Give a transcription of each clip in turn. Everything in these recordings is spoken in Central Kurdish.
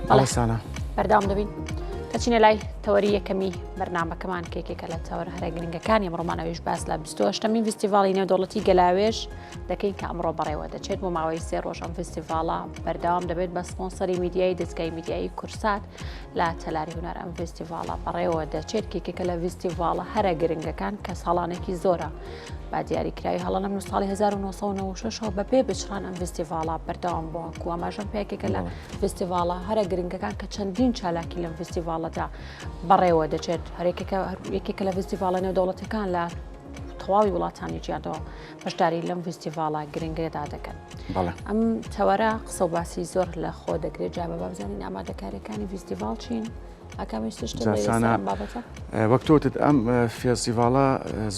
بەڵێ سانا. بەردەوام دەبین. دەچینە لای تەوەری یەکەمی بەرنامەکەمان کە یەکێکە لە تەوەرە هەرە گرنگەکانی ئەمڕۆمان ئەویش باس لە 28مین فیستیڤاڵی نێودەوڵەتی گەلاوێژ دەکەین کە ئەمڕۆ بەڕێوە دەچێت بۆ ماوەی سێ ڕۆژ ئەم فیستیڤاڵە بەردەوام دەبێت بە سپۆنسەری میدیایی دەزگای میدیایی کورسات لە تەلاری هونەر ئەم فیستیڤاڵە بەڕێوە دەچێت کە یەکێکە لە فیستیڤاڵە هەرە گرنگەکان کە ساڵانێکی زۆرە با دیاریکراوی هەڵە لەم ساڵی 1996ەوە بە بێ بچڕان ئەم فیستیڤاڵە بەردەوام بووە کو ئاماژەم پێکێکە لە فیستیڤاڵە هەرە گرنگەکان کە چەندین چالاکی لەم فیستیڤاڵەدا بەڕێوە دەچێت هەرێکێکە یەکێکە لە فیستیڤاڵە نێودەوڵەتەکان لە تەواوی وڵاتانی جیادەوە بەشداری لەم فیستیڤاڵە گرنگەدا دەکەن. ئەم تەوەرە قسە و باسی زۆر لە خۆ دەگرێت جا بە بابزانین ئامادەکاریەکانی فیستیڤاڵ چین؟ وەک تۆتت ئەم فێستیڤاڵە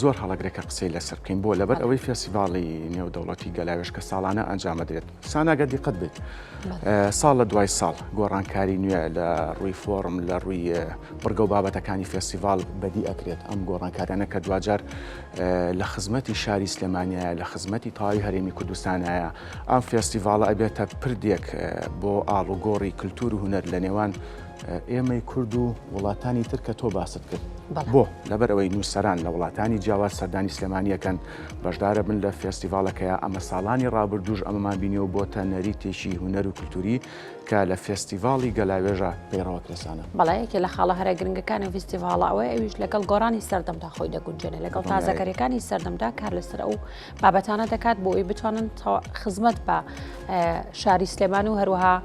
زۆر هەڵەگرێت کە قسەی لەسەر بکەین بۆ لەبەر ئەوەی فێستیڤاڵی نێودەوڵەتی گەلاوێژ کە ساڵانە ئەنجامەدرێت ساناگە دیقەت بێت ساڵ لە دوای ساڵ گۆڕانکاری نوێ لە ڕووی فۆڕم لە ڕووی بڕگە و بابەتەکانی فێستیڤاڵ بەدی ئەکرێت ئەم گۆڕانکاریانە کە دواجار لە خزمەتی شاری سلێمانیایە لە خزمەتی تەواوی هەرێمی کوردستانایە ئەم فێستیڤاڵە ئەبێتە پردێک بۆ ئاڵوگۆڕی کلتور و هونەر لە نێوان ئێمەی کورد و وڵاتانی تر کە تۆ باست کرد بۆ لەبەر ئەوەی نووسەران لە وڵاتانی جیاواز سەردانی سلێمانیەکەن بەشدارە بن لە فێستیڤاڵەکەیا ئەمە ساڵانی ڕابردووش ئەمەمان بینیوە بۆتە نەریتێکی هونەر و کلتوری کە لە فێستیڤاڵی گەلاوێژە پەیڕەوە کرێسانە. بەڵێ یەکێ لە خاڵە هەرە گرنگەکانی ئەم فیستیڤاڵە ئەوەیە ئەویش لەگەڵ گۆڕانی سەردەمدا خۆی دەگونجێنێ لەگەڵ تازەکەریەکانی سەردەمدا کار لەسەر ئەو بابەتانە دەکات بۆ ئەوی بتوانن خزمەت بە شاری سلێمان و هەروەها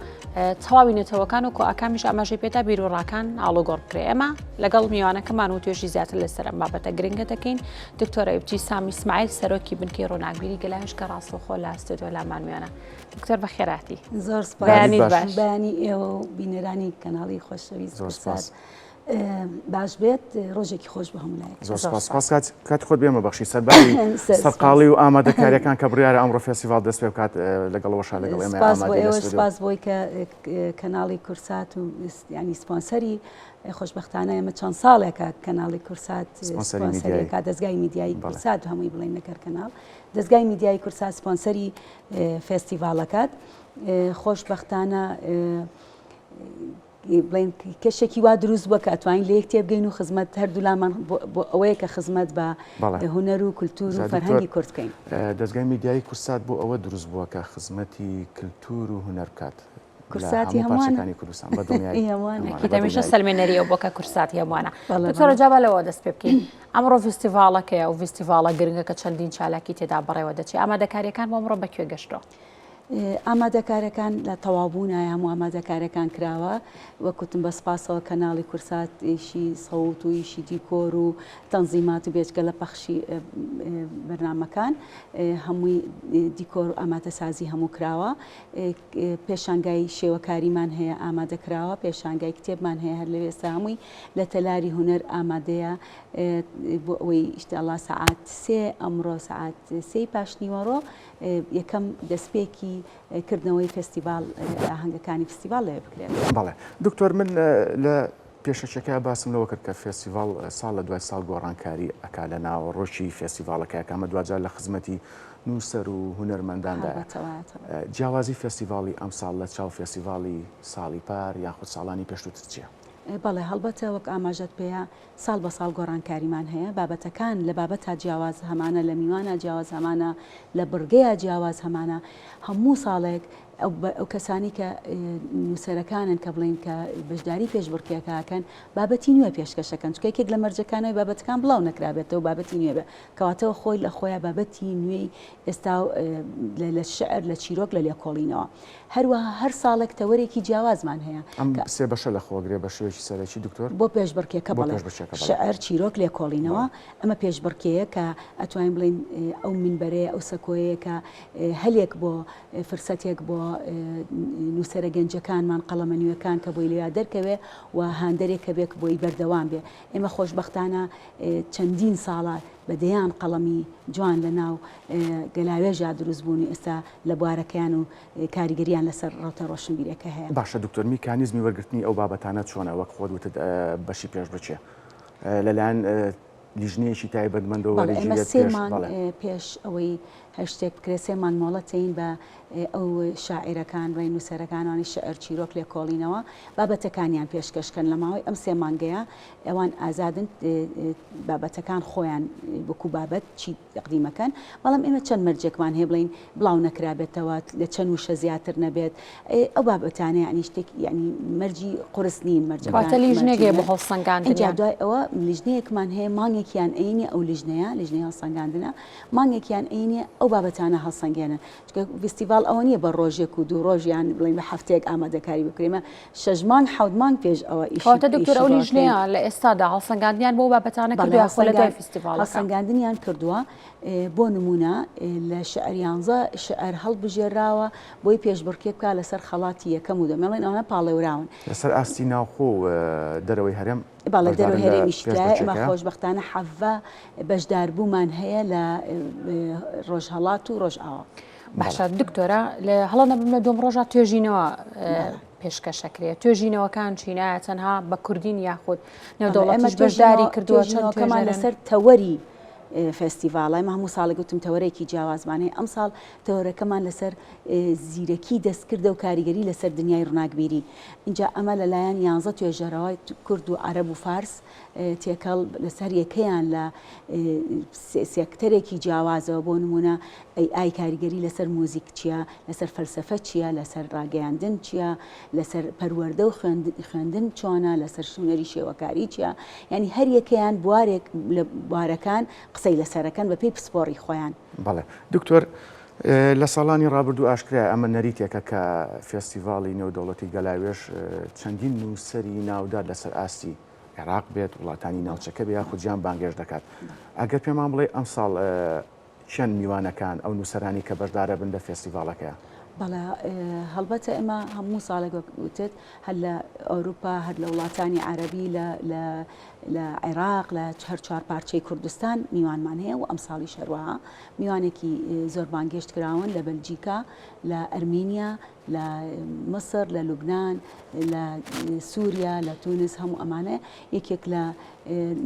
تەواوی نەتەوەکان و کۆئاکامیش ئاماژەی پێدا بیروڕاکان ئاڵوگۆڕ بکرێ ئێمە لەگەڵ میوانەکەمان و توێژی زیاتر لەسەر ئەم بابەتە گرنگە دەکەین دکتۆرە ئیبتیسام ئیسماعیل سەرۆکی بنکەی ڕۆناکبیری گەلاوێژ کە ڕاستەوخۆ لە ستۆدیۆ لامان میوانە دکتۆر بەخێراتی زۆر سپاس بەیانیت باش بەیانی ئێوە و بینەرانی کەناڵی خۆشەویست زۆر سپاس باش بێت ڕۆژێکی خۆش بە هەموو لایەک زۆر سپاس سپاس کات کات خۆت بێمە بەخشی سەرباری سەرقاڵی و ئامادەکاریەکان کە بڕیارە ئەمڕۆ فێستیڤاڵ دەست پێ بکات لەگەڵ وەشا لەگەڵ ئێمە سپاس بۆ ئێوە سپاس بۆی کە کەناڵی کورسات و ینی سپۆنسەری خۆشبەختانە ئێمە چەند ساڵێکە کەناڵی کورسات سپۆنسەریەکە دەستگای میدیایی کورسات هەمووی بڵێن نەکەر کەناڵ دەستگای میدیایی کورسات سپۆنسەری فێستیڤاڵەکات خۆشبەختانە بڵێن کەشێکی وا دروست بووە کە ئەتوانین لە یەک تێبگەین و خزمەت هەردوولامان بۆ ئەوەیە کە خزمەت بە هونەر و کولتوور و فەرهەنگی کورد بکەین. دەزگای میدیایی کورسات بۆ ئەوە دروست بووە کە خزمەتی کلتوور و هونەر بکات کورساتی هەمووانەکانی کوردستان بە دڵنیایی هەمووانە هەمیشە سەلمێنەری ئەو بۆ کە کورساتی هەمووانە. دکتۆرە جا با لەوە دەست پێ بکەین ئەمڕۆ فیستیڤاڵەکەیە و فیستیڤاڵە گرنگە کە چەندین چالاکی تێدا بەڕێوە دەچێت ئامادەکارییەکان بۆ ئەمڕۆ بە کوێ گەشتووە؟ ئامادەکارەکان لە تەواوبوونایە هەموو ئامادەکارەکان کراوە وەک وتم بە سپاسەوە کەناڵی کورسات ئیشی سەوت و ئیشی دیکۆر و تەنزیمات و بێجگە لە پەخشی بەرنامەکان هەمووی دیکۆر و ئامادەسازی هەموو کراوە پێشانگای شێوەکاریمان هەیە ئامادە کراوە پێشانگای کتێبمان هەیە هەر لەوێ ئێستا هەمووی لە تەلاری هونەر ئامادەیە بۆ ئەوەی ئیشتاڵا سەعات سێ ئەمڕۆ سەعات سێی پاشنیوەڕۆ یەکەم دەستپێکی کردنەوەی فێستیڤاڵ ئاهەنگەکانی فستیڤاڵ لەوێ بکرێت. بەڵێ دکتۆر من لە پێشەکیەکە باسم لەوە کرد کە فێستیڤاڵ ساڵ لە دوای ساڵ گۆڕانکاری ئەکا لە ناوەڕۆکی فێستیڤاڵەکە کە ئەمە دواجار لە خزمەتی نووسەر و هونەرمەنداندایە. جیاوازی فێستیڤاڵی ئەمساڵ لە چاو فێستیڤاڵی ساڵی پار یاخود ساڵانی پێشووتر چییە؟ بەڵێ هەڵبەتە وەک ئاماژەت پێیا ساڵ بە ساڵ گۆڕانکاریمان هەیە، بابەتەکان لە بابەتا جیاواز هەمانە، لە میوانا جیاواز هەمانە، لە بڕگەیا جیاواز هەمانە، هەموو ساڵێک ئەو کەسانی کە نووسەرەکانن کە بڵێین کە بەشداری پێشبڕکێکە ئەکەن بابەتی نوێ پێشکەش ئەکەن، چونکە یەکێک لە مەرجەکان ئەوەی بابەتەکان بڵاو نەکرابێتەوە بابەتی نوێ بێ، کەواتەوە خۆی لە خۆیا بابەتی نوێی ئێستا لە شیعر، لە چیرۆک، لە لێکۆڵینەوە. هەروەها هەر ساڵێک تەوەرێکی جیاوازمان هەیە. ئەم سێ بەشە لە خۆگرێ بە شێوەیەکی سەرەکی دکتۆر؟ بۆ پێشبڕکێکە بەڵێ. شیعر، چیرۆک، لێکۆڵینەوە. ئەمە پێشبڕکێیە کە ئەتوانین بڵێین ئەو مینبەرەیە، ئەو سەکۆیەیە کە هەلێک بۆ فرسەتێک بۆ نووسەرە گەنجەکانمان، قەڵەمە نوێکان کە بۆی لەویا دەرکەوێ و هاندەرێک هەبێ کە بۆی بەردەوام بێ. ئێمە خۆشبەختانە چەندین ساڵە بە دەیان قەڵەمی جوان لە ناو گەلاوێژا دروست بوون و ئێستا لە بوارەکەیان و کاریگەریان لەسەر ڕەوتە ڕۆشنبیریەکە هەیە. باشە دکتۆر میکانیزمی وەرگرتنی ئەو بابەتانە چۆنە وەک خۆت وتت بەشی پێشبڕکێ لەلایەن لیژنەیەکی تایبەتمەندەوە بەڵێ ئێمە وەرەگیرێت سێ پێش مانگ بەڵێ. پێش ئەوەی هەر شتێک بکرێت سێ مانگ مۆڵەت دەین بە. ئەو شاعیرەکان بڵێین نووسەرەکان وانی شعر چیرۆک لێکۆڵینەوە بابەتەکانیان پێشکەش کەن لە ماوەی ئەم سێ مانگەیە ئەوان ئازادن بابەتەکان خۆیان وەکو بابەت چی تەقدیمەکەن بەڵام ئێمە چەند مەرجێکمان هەیە بڵێین بڵاو نەکرابێتەوە لە چەند وشە زیاتر نەبێت ئەو بابەتانە یعنی شتێک یعنی مەرجی قورس نین مەرجەکان واتە لیژنەیەک هەیە بۆ مەرجی هەڵسەنگاندنیان. ئینجا دوای ئەوە لیژنەیەکمان هەیە مانگێکیان ئەینێ ئەو لیژنەیە لیژنەی هەڵسەنگاندنە مانگێکیان ئەینێ ئەو بابەتانە هەڵسەنگێنن چونکە فیستیڤاڵ ئەوە نییە بە ڕۆژێک و دوو ڕۆژ یان بڵێین بە هەفتەیەک ئامادەکاری بکرێ ئێمە شەش مانگ حەوت مانگ پێش ئەوە ئیشی کەواتە دکتۆر ئیشی ئەو بۆ ئەکەین. لیژنەیە لە ئێستادا هەڵسەنگاندنیان بۆ بابەتانە بەڵێ کردووە یاخۆ لە دوای هەڵسەنگان فیستیڤاڵەکە؟ هەڵسەنگاندنیان کردووە بۆ نموونە لە شعر یانزە شعر هەڵبژێراوە بۆی پێشبڕکێ بکا لەسەر خەڵاتی یەکەم و دووەم ئەڵێن ئەوانە پاڵێوراون. لەسەر ئاستی ناوخۆ و دەرەوەی هەرێم بەڵێ دەرەوەی بەشدارن لە هەرێمیش تیایە ئێمە پێشبڕکێکە؟ خۆشبەختانە حەڤە بەشداربوومان هەیە لە ڕۆژهەڵات و ڕۆژئاوا. باشە دکتۆرە لە هەڵە نەبم لە دووەم ڕۆژا توێژینەوە پێشکەشەکرێ توێژینەوەکان چین ئایا تەنها بە کوردین یاخود نێودەوڵەتیش بەشداری کردووە چەند توێژینەوەکەمان لەسەر تەوەری فێستیڤاڵە ئێمە هەموو ساڵێک گوتم تەوەرێکی جیاوازمان هەیە ئەمساڵ تەوەرەکەمان لەسەر زیرەکی دەستکردە و کاریگەری لەسەر دنیای ڕووناکبیری اینجا ئەمە لەلایەن یانزە توێژەرەوە کورد و عەرەب و فارس تێکەڵ لەسەر یەکەیان لە سێکتەرێکی جیاوازەوە بۆ نموونە ئەی ئای کاریگەری لەسەر موزیک چییە، لەسەر فەلسەفە چییە، لەسەر ڕاگەیاندن چییە، لەسەر پەروەردە و خوێندن چۆنە، لەسەر هونەری شێوەکاری چییە، یانی هەر یەکەیان بوارێک لە بوارەکان قسەی لەسەرەکەن بەپێی پسپۆڕی خۆیان. بەڵێ دکتۆر، لە ساڵانی ڕابردوو ئاشکرایە ئەمە نەریتێکە کە فێستیڤاڵی نێودەوڵەتی گەلاوێژ چەندین نووسەری ناودار لەسەر ئاستی عێراق بێت، وڵاتانی ناوچەکە بێ یاخود جیهان بانگهێشت دەکات. ئەگەر پێمان بڵێی ئەمساڵ کێن میوانەکان، ئەو نووسەرانی کە بەشدارەبن لە فێستیڤاڵەکەیا؟ بەڵێ هەڵبەتە ئێمە هەموو ساڵێک وەک وتت هەر لە ئەوروپا هەر لە وڵاتانی عەرەبی لە لە لە عێراق لە هەر چوار پارچەی کوردستان میوانمان هەیە و ئەمساڵیش هەروەها میوانێکی زۆر بانگهێشت کراون لە بەلجیکا لە ئەرمینیا لە میسر، لە لوبنان، لە سووریا، لە تونس هەموو ئەمانە یەکێک لە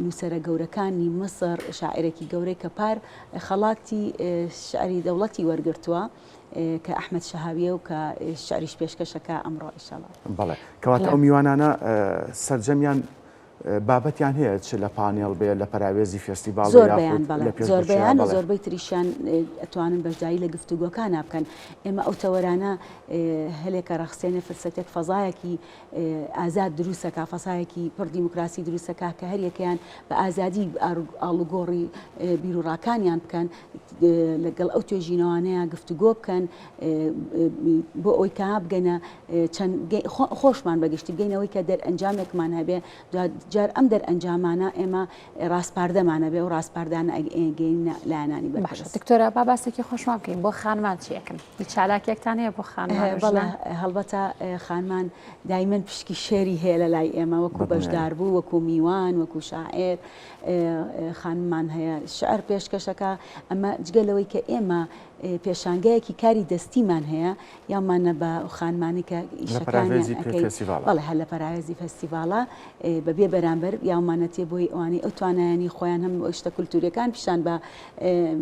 نووسەرە گەورەکانی میسر شاعیرێکی گەورەی کە پار خەڵاتی شعری دەوڵەتی وەرگرتووە کە ئەحمەد شەهاویە و کە شعریش پێشکەشەکە ئەمڕۆ ئیشەڵا. بەڵێ کەواتە ئەو میوانانە سەرجەمیان بابەتیان هەیە چ لە پانێڵ بێ لە پەراوێزی فێستیڤاڵ بێ زۆربەیان یاخود بەڵێ لە پێشبڕکێیا زۆربەیان و بەڵێ. زۆربەی تریشیان ئەتوانن بەشداری لە گفتوگۆکانا بکەن ئێمە ئەو تەوەرانە هەلێکە ڕەخسێنێ فرسەتێک فەزایەکی ئازاد دروستەکا فەزایەکی پڕ دیموکراسی دروستەکا کە هەریەکەیان بە ئازادی ئاڵوگۆڕی بیروڕاکانیان بکەن لەگەڵ ئەو توێژینەوانەیە گفتوگۆ بکەن بۆ ئەوەی کە بگەنە چەند خۆشمان بەگشتی بگەینەوەی کە دەرئەنجامێکمان هەبێ جار ئەم دەرئەنجامانە ئێمە ڕاسپاردەمان هەبێ و ڕاسپاردانە ئەگەینە لایەنانی باشە بەرپرس. دکتۆرە با باسێکی خۆشمان بکەین بۆ خانمان چی ئەکەن هیچ چالاکیەکتان هەیە بۆ خانمان و بەڵێ ژنان؟ هەڵبەتە خانمان دایمەن پشکی شێری هەیە لە لای ئێمە وەکو بەدڵنیایی. بەشداربوو وەکو میوان وەکو شاعێر خانممان هەیە شعر پێشکەشەکا ئەمە جگە لەوەی کە ئێمە پێشانگایەکی کاری دەستیمان هەیە یاومانە بە خانمانی کە ئیشەکانیان ئەکەی بەڵێ هەر لە پەراوێزی فێستیڤاڵە بە بێ بەرامبەر یاومانەتێ بۆی ئەوانەی ئەو توانایانی خۆیان هەم شتە کولتوریەکان پیشان بە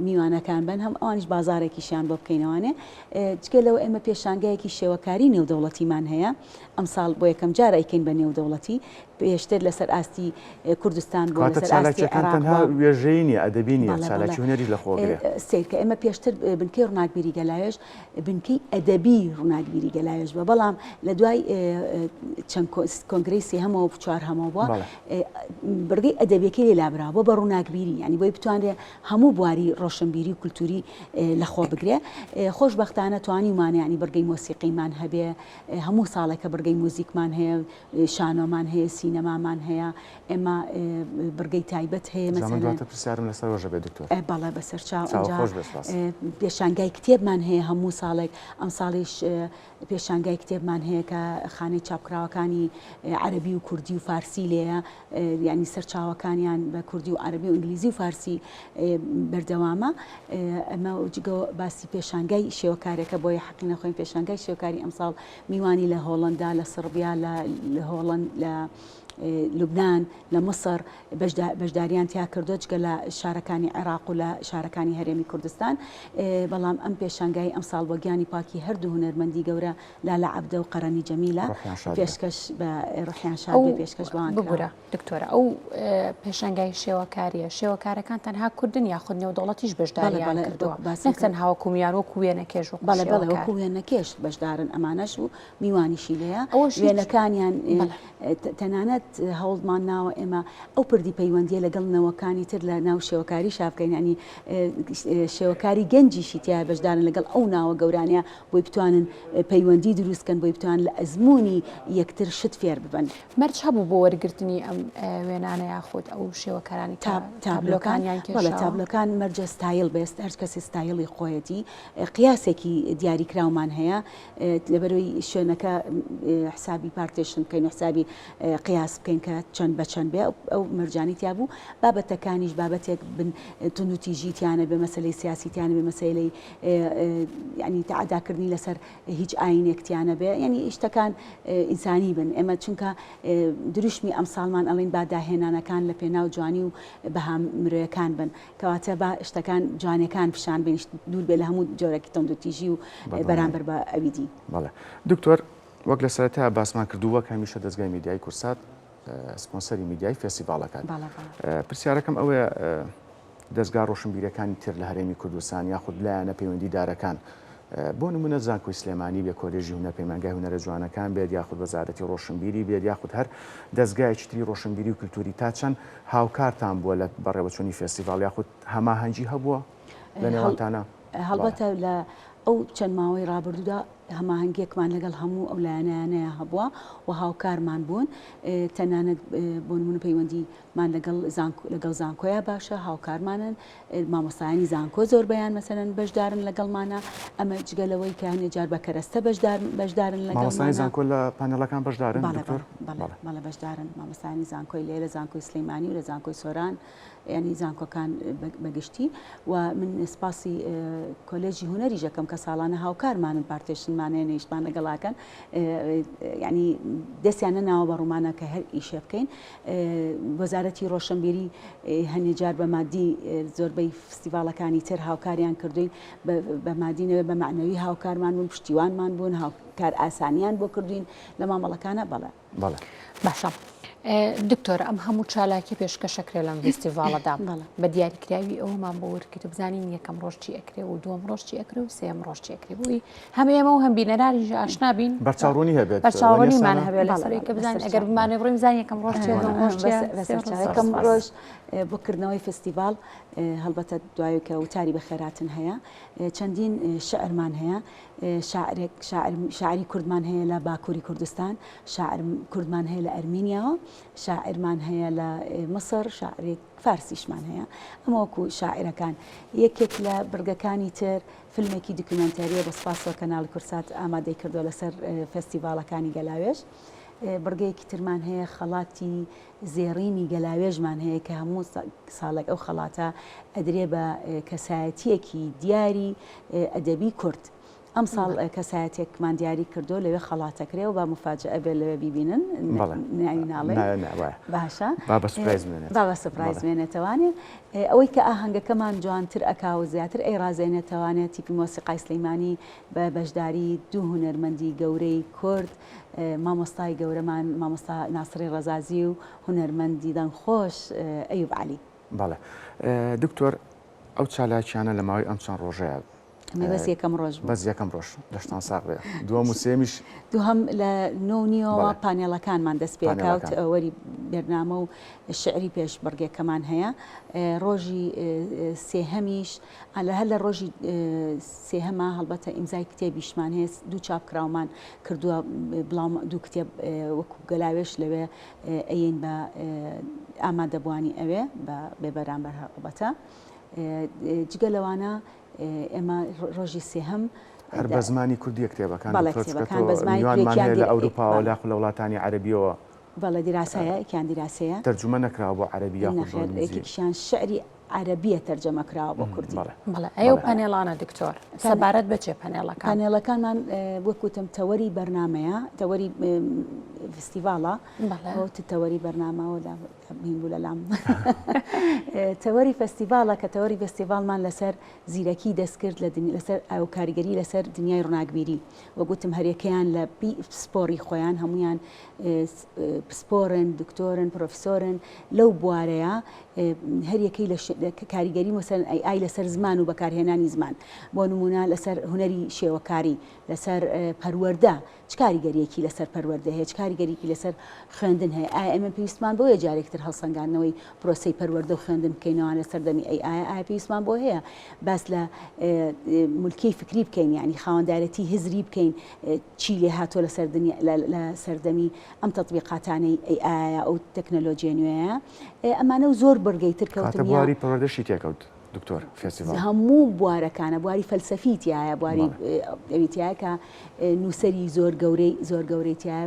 میوانەکان بن هەم ئەوانیش بازارێکیشیان بۆ بکەینەوانێ جگە لەوە ئێمە پێشانگایەکی شێوەکاری نێودەوڵەتیمان هەیە ئەمساڵ بۆ یەکەم جار ئەیکەین بە نێودەوڵەتی پێشتر لەسەر ئاستی کوردستان بووە، کەواتە لەسەر ئاستی چالاکییەکان عێراق تەنها بووە. وێژەیی نییە، ئەدەبی نییە، بەڵێ بەڵێ. چالاکی هونەریش لەخۆ ئەگرێ. سەیرکە ئێمە پێشتر بنکەی ڕووناکبیری گەلاوێژ بنکەی ئەدەبی ڕووناکبیری گەلاوێژ بووە، بەڵام لە دوای چەند کۆنگرەی سێهەمەوە و چوارهەمەوە بووە بەڵێ. بڕگەی ئەدەبیەکەی لێ لابراوە بۆ بە ڕووناکبیری، یانی بۆی بتوانرێ هەموو بواری ڕۆشنبیری و کولتووری لەخۆ بگرێ. خۆشبەختانە توانیومانە یانی بڕگەی مۆسیقیمان هەبێ، هەموو ساڵێکە بڕگەی موزیکمان هەیە، شانۆمان هەیە، سینەمامان هەیە، ئێمە بڕگەی تایبەت هەیە جا من مەسەلەن. دواتر پرسیارم لەسەر وەژە بێت دکتۆر. بەڵێ بەسەرچاو. چاوت ئینجا خۆش بێت سوپاس. پێشانگای کتێبمان هەیە هەموو ساڵێک، ئەمساڵیش پێشانگای کتێبمان هەیە کە خانەی چاپکراوەکانی عەرەبی و کوردی و فارسی لێیە، یانی سەرچاوەکانیان بە کوردی و عەرەبی و ئینگلیزی و فارسی بەردەوامە. ئەمە جگە باسی پێشانگای شێوەکارێکە بۆیە حەقی نەخۆین پێشانگای شێوەکاری ئەمساڵ میوانی لە هۆڵەندا، لە سڕبیا، لە هۆڵەند، لە. لوبنان، لە میسڕ بەشداریان تیا کردووە جگە لە شارەکانی عێراق و لە شارەکانی هەرێمی کوردستان. بەڵام ئەم پێشانگای ئەمساڵ بۆ گیانی پاکی هەردوو هونەرمەندی گەورە لالە عەبدە و قەرەنی جەمیلە پێشکەش بە ڕۆحیان شاد بێ پێشکەش بەوان کراوە. ببورە دکتۆرە ئەو پێشانگای شێوەکاریە شێوەکارەکان تەنها کوردن یاخود نێودەوڵەتیش بەشداریان کردووە نەک تەنها وەکو میان وەکو وێنەکێش وەکو بەڵێ بەڵێ وەکو وێنەکێش بەشدارن ئەمانەش و میوانیشی لێیە وێنەکانیان تەنانەت هەوڵمان ناوە ئێمە ئەو پردی پەیوەندیە لەگەڵ نەوەکانی تر لە ناو شێوەکاری شابکەین ینی شێوەکاری گەنجیشی تیا بەشدارن لەگەڵ ئەو ناوە گەورانە بۆی بتوانن پەیوەندی دروستکەن بۆی بتوان لە ئەزمموی یەکتر شت فێر ببن. مەرج هەبوو بۆ وەرگرتنی ئەم وێنانە یاخود ئەو شێوەکارانی تابلۆکانیان کێشاوە؟ تابلۆکان مەرجە ستایل بێست هەر کەسی ستایلی خۆیەتی قیاسێکی دیاریکراومان هەیە لەبەرەوەی شوێنەکە حسابی partition بکەین و حسابی قیاس بکەین کە چەند بە چەند بێ ئەو مەرجانی تیا بوو بابەتەکانیش بابەتێک بن توندوتیژی تیانە بێ مەسلەی سیاسی تیانە بێ مەسەلەی ینی تەعەداکردنی لەسەر هیچ ئاینێک تیانە بێ ینی شتەکان ئینسانی بن ئێمە چونکە دروشمی ئەمساڵمان ئەڵین با داهێنانەکان لە پێناو جوانی و بەها مرۆیەکان بن کەواتە با شتەکان جوانەکان پیشان بین دوور بێ لە هەموو جۆرەکی توندوتیژی و بەرامبەر بە ئەوی دی. بەڵێ دکتۆر وەک لە سەرەتا باسمان کردو وەک هەمیشە دەزگای میدیایی کورسات سپۆنسەری میدیای فێستیڤاڵەکان پرسیارەکەم ئەوەیە دەزگا ڕۆشنبیرەکانی تر لە هەرێمی کوردستان یاخود لایەنە پەیوەندیدارەکان بۆ نمونە زانکۆی سلێمانی بێ کۆلێژی هونەر پەیمانگای هونەرە جوانەکان بێت یاخود وەزارەتی ڕۆشنبیری بێت یاخود هەر دەزگایەکی تری ڕۆشنبیری و کلتوری تا چەند هاوکارتان بووە لە بەڕێوەچوونی فێستیڤاڵ یاخود هەماهەنگی هەبووە لە نێوانتانا؟ هەڵبەتە لە ئەو چەند ماوەی ڕابردوودا هەماهەنگیەکمان لەگەڵ هەموو ئەو لایەنانەیە هەبووە و هاوکارمان بوون تەنانەت بۆ نمونە پەیوەندی مان لەگەڵ زانکۆ لەگەڵ زانکۆیا باشە هاوکارمانن مامۆستایانی زانکۆ زۆربەیان مەسەلەن بەشدارن لەگەڵمانە ئەمە جگە لەوەی کە هەنێ جار بە کەرەستە بەشدار بەشدارن مامۆستایانی لەگەڵمانە زانکۆ لە پانێڵەکان بەشدارن بەڵێ دکتۆر؟ بەڵێ بەڵێ بەڵێ بەشدارن مامۆستایانی زانکۆی لێ لە زانکۆی سلەیمانی و لە زانکۆی سۆران یانی زانکۆکان بە گشتی و من سپاسی کۆلێژی هونەریش ئەکەم کە ساڵانە هاوکارمانن partition مان هەیە نەیشتمان لەگەڵاکەن یانی دەستیان نەناوە بە ڕوومانە کە هەر ئیشێ بکەین وەزارەتی ڕۆشنبیری هەنێ جار بە مادی زۆربەی فستیڤاڵەکانی تر هاوکاریان کردوین بە مادی نەوێ بە مەعنەوی هاوکارمان بوون پشتیوانمان بوون هاوکار ئاسانیان بۆ کردوین لە مامەڵەکانە بەڵێ. بەڵێ. باشە دکتۆر ئەم هەموو چالاکی پێشکەشەکرێ لەم ڤیستیڤاڵەدا بە دیاریکراوی ئەوەمان بۆ ورد بزانین یەکەم ڕۆژ چی ئەکرێ و دووەم ڕۆژ چی ئەکرێ و سێیەم ڕۆژ چی ئەکرێ بووی هەم ئێمە و هەم بینەرانیش ئاشنا بین بەرچاوڕوونی هەبێت بەرچاوڕوونیمان هەبێت لەسەر کە بزانین ئەگەر بمانێ بڕۆین بزانین یەکەم ڕۆژ چیە دووەم ڕۆژ چیە یەکەم ڕۆژ بۆ کردنەوەی فستیڤاڵ هەڵبەتە دوای کە وتاری بەخێراتن هەیە چەندین شعرمان هەیە شاعرێک شاعری کوردمان هەیە لە باکووری کوردستان شاعر کوردمان هەیە لە ئەرمینیاوە شاعرمان هەیە لە میسر شاعرێک فارسیشمان هەیە ئەمە وەکو شاعرەکان یەکێک لە بڕگەکانی تر فیلمێکی دیکومێنتارییە بە سوپاسەوە کەناڵی کورسات ئامادەی کردووە لەسەر فێستیڤاڵەکانی گەلاوێژ. بڕگەیەکی ترمان هەیە خەڵاتی زێڕینی گەلاوێژمان هەیە کە هەموو ساڵێک ئەو خەڵاتە ئەدرێ بە کەسایەتییەکی دیاری ئەدەبی کورد. ئەمساڵ کەسایەتێکمان دیاری کردووە لەوێ خەڵاتەکرێ و با موفاجەئە بێت لەوێ بیبینن ناوی ناڵێین باشە با بە سوپرایز بمێنێت با بە سوپرایز بمێنێتەوانێ ئەوەی کە ئاهەنگەکەمان جوانتر ئەکا و زیاتر ئەیڕازێنێتەوانێ تیپی مۆسیقای سلیمانی بە بەشداری دوو هونەرمەندی گەورەی کورد مامۆستای گەورەمان مامۆستا ناسڕی ڕەزازی و هونەرمەندی دەنگخۆش ئەیوب عەلی. بەڵێ دکتۆر ئەو چالاکیانە لە ماوەی ئەم چەند ڕۆژەیە ئەمە بەس یەکەم ڕۆژ بوو. بەس یەکەم ڕۆژ لەشتان ساغ بێ دووەم و سێمیش دووهەم لە نۆ و نیوەوە پانێڵەکانمان دەست پێ ئەکا و وەری بەرنامە و شعری پێشبڕگێکەمان هەیە ڕۆژی سێهەمیش لە هەر لە ڕۆژی سێهەما هەڵبەتە ئیمزای کتێبیشمان هەیە دوو چاپکراومان کردووە بڵاو دوو کتێب وەکو گەلاوێژ لەوێ ئەیەین بە ئامادەبووانی ئەوێ بە بێبەرامبەر هەڵبەتە جگە لەوانە ئێمە ڕۆژی سێهەم هەر بە زمانی کوردیە کتێبەکان بەڵێ کتێبەکان بە زمانی میوانمان هەیە لە ئەوروپاوە لاخو لە وڵاتانی عەرەبیەوە بەڵێ دیراسەیە یەکیان دیراسەیە تەرجومە نەکراوە بۆ عەرەبی یاخود بۆ ئینگلیزی یەکێکیشیان شعری. عەرەبیە تەرجەمە کراوە بۆ کوردی. بەڵێ ئەی ئەو پەنێڵانە دکتۆر سەبارەت بە چێ پەنێڵەکان؟ پانێڵەکانمان وەک وتم تەوەری بەرنامەیە تەوەری فستیڤاڵە تەوەری بەرنامەوە هین بوو لەلام تەوەری فستیڤاڵە کە تەوەری فستیڤاڵمان لەسەر زیرەکی دەستکرد لە لەسەر ئەو کاریگەری لەسەر دنیای ڕووناکبیری وەک وتم هەریەکەیان لە پسپۆڕی خۆیان هەمویان پسپۆرن دکتۆرن پرۆفسۆرن لەو بوارەیە هەریەکەی لە کاریگەری مەسەلەن ئەی ئای لەسەر زمان و بەکارهێنانی زمان بۆ نمونە لەسەر هونەری شێوەکاری لەسەر پەروەردە چ کاریگەریەکی لەسەر پەروەردە هەیە چ کاریگەریکی لەسەر خوێندن هەیە ئایا ئێمە پێویستمان بۆیە جارێکتر هەڵسەنگاندنەوەی پرۆسەی پەروەردە و خوێندن بکەینەوە لە سەردەمی ئەی ئایا ئایا پێویستمان بۆ هەیە باس لە ملکی فکری بکەین یعنی خاوەندارێتی هزری بکەین چی لێ هاتۆ لەسەر لە سەردەمی ئەم تەتبیقاتانەی ئەی ئایا ئەو تەکنەلۆژیە نوێیە ئەمانە و زۆر بڕگەی تر کەوتن کاتە بواری پەروەردەشی تێکەوت دکتۆر فێستیڤاڵ. هەموو بوارەکانە بواری فەلسەفی تایە بواری ئەوی تایە کە نووسەری زۆر گەورەی زۆر گەورەی تایە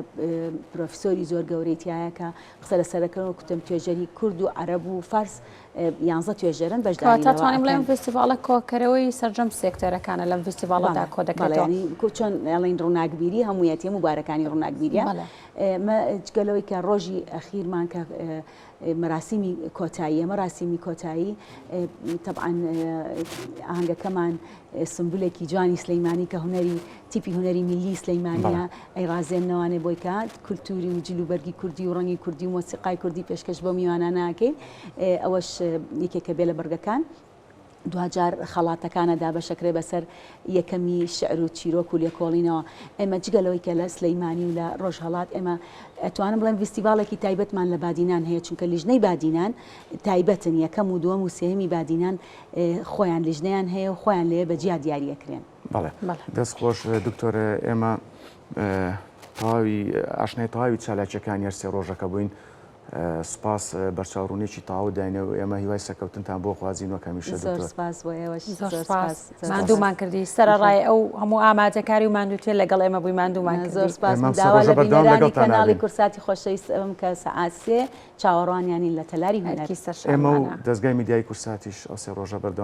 پرۆفیسۆری زۆر گەورەی تایە کە قسە لەسەرەکەن و کوتم توێژەری کورد و عەرەب و فارس یانزە توێژەرن بەشداری کەواتە توانین بڵێین فێستیڤاڵە کۆکەرەوەی سەرجەم سێکتەرەکانە لەم فێستیڤاڵەدا کۆ دەکرێتەوە. چۆن ئەڵێن ڕووناکبیری هەموویەتی هەموو بوارەکانی ڕووناکبیریە جگە لەوەی کە ڕۆژی ئەخیرمان کە مەراسیمی کۆتاییە مەراسیمی کۆتایی تەبعەن ئاهەنگەکەمان سمبولێکی جوانی سلەیمانی کە هونەری تیپی هونەری میللی سلەیمانیە ئەی ڕازێننەوانێ بۆی کە کولتوری و جل و بەرگی کوردی و ڕەنگی کوردی و مۆسیقای کوردی پێشکەش بۆ میوانانە ئەکەین ئەوەش یەکێکە بێ لە بڕگەکان. دواجار خەڵاتەکانە دابەشەکرێ بەسەر یەکەمی شعر و چیرۆک و لێکۆڵینەوە. ئێمە جگە لەوەی کە لە سلەیمانی و لە ڕۆژهەڵات ئێمە ئەتوانم بڵێم ڤیستیڤاڵێکی تایبەتمان لە بادینان هەیە چونکە لیژنەی بادینان تایبەتن یەکەم و دووەم و سێیەمی بادینان خۆیان لیژنەیان هەیە و خۆیان لەوێ بە جیا دیاریەکرێن. بەڵێ دەست خۆش دکتۆر ئێمە تەواوی ئاشنای تەواوی چالاکیەکانی هەر سێ ڕۆژەکە بووین سوپاس بەرچاوڕوونیەکی تەواو داینێ و ئێمە هیوای سەرکەوتنتان بۆ خوازین وەک هەمیشە زۆر دکتۆر. سپاس بۆ ئێوەش زۆر زۆر سپاس سپاس ماندوومان کردی سەرەڕای ئەو هەموو ئامادەکاری و ماندووتیە لەگەڵ ئێمە بووی ماندوومان زۆر کردی. سپاس ئێمە من ئەم سێ داوا ڕۆژە لە بەردەوام بینەرانی لەگەڵتان کەناڵی ئەبین. کورساتی خۆشەویست ئەبم کە سەعات سێ چاوەڕوانیانین لە تەلاری هونەر. ئەرکی ئێمە و سەرشانمانە. دەزگای میدیایی کورساتیش ئەو سێ ڕۆژە بەردەوام.